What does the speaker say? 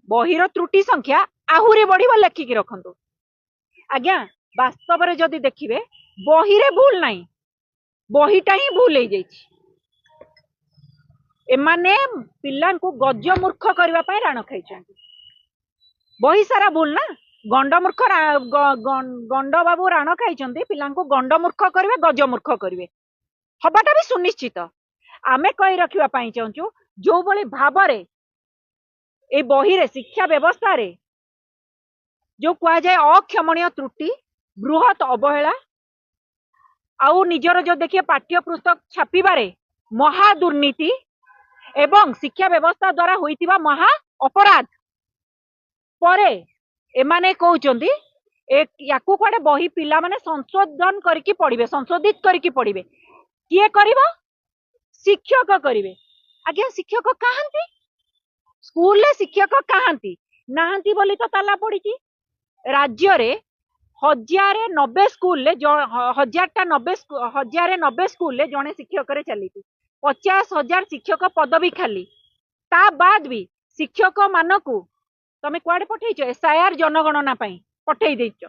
ବହିର ତ୍ରୁଟି ସଂଖ୍ୟା ଆହୁରି ବଢିବ, ଲେଖିକି ରଖନ୍ତୁ ଆଜ୍ଞା। ବାସ୍ତବରେ ଯଦି ଦେଖିବେ, ବହିରେ ଭୁଲ ନାହିଁ, ବହିଟା ହିଁ ଭୁଲ ହେଇଯାଇଛି। ଏମାନେ ପିଲାଙ୍କୁ ଗଜ ମୂର୍ଖ କରିବା ପାଇଁ ରାଣ ଖାଇଛନ୍ତି। ବହି ସାରା ଭୁଲ ନା, ଗଣ୍ଡମୂର୍ଖ ଗଣ୍ଡ ବାବୁ ରାଣ ଖାଇଛନ୍ତି। ପିଲାଙ୍କୁ ଗଣ୍ଡମୂର୍ଖ କରିବେ, ଗଜମୂର୍ଖ କରିବେ, ହବାଟା ବି ସୁନିଶ୍ଚିତ। ଆମେ କହି ରଖିବା ପାଇଁ ଚାହୁଁଛୁ, ଯୋଉଭଳି ଭାବରେ ଏଇ ବହିରେ ଶିକ୍ଷା ବ୍ୟବସ୍ଥାରେ ଯୋଉ କୁହାଯାଏ ଅକ୍ଷମଣୀୟ ତ୍ରୁଟି, ବୃହତ ଅବହେଳା, ଆଉ ନିଜର ଯୋଉ ଦେଖିବେ ପାଠ୍ୟ ପୁସ୍ତକ ଛାପିବାରେ ମହା ଦୁର୍ନୀତି ଏବଂ ଶିକ୍ଷା ବ୍ୟବସ୍ଥା ଦ୍ଵାରା ହୋଇଥିବା ମହା ଅପରାଧ ପରେ ଏମାନେ କହୁଛନ୍ତି ୟାକୁ କୁଆଡେ ବହି ପିଲାମାନେ ସଂଶୋଧନ କରିକି ପଢିବେ, ସଂଶୋଧିତ କରିକି ପଢିବେ। କିଏ କରିବ? ଶିକ୍ଷକ କରିବେ। ଆଜ୍ଞା, ଶିକ୍ଷକ କାହାନ୍ତି? ସ୍କୁଲରେ ଶିକ୍ଷକ କାହାନ୍ତି? ନାହାନ୍ତି ବୋଲି ତ ତାଲା ପଡିଛି। ରାଜ୍ୟରେ 1090 ସ୍କୁଲରେ, 1000ଟା 90, 1090 ସ୍କୁଲରେ ଜଣେ ଶିକ୍ଷକରେ ଚାଲିଛି। 50,000 ଶିକ୍ଷକ ପଦବୀ ଖାଲି। ତା ବାଦ ବି ଶିକ୍ଷକ ମାନଙ୍କୁ ତମେ କୁଆଡେ ପଠେଇଛ? ଏସ୍ଆଇଆର ଜନଗଣନା ପାଇଁ ପଠେଇ ଦେଇଛ।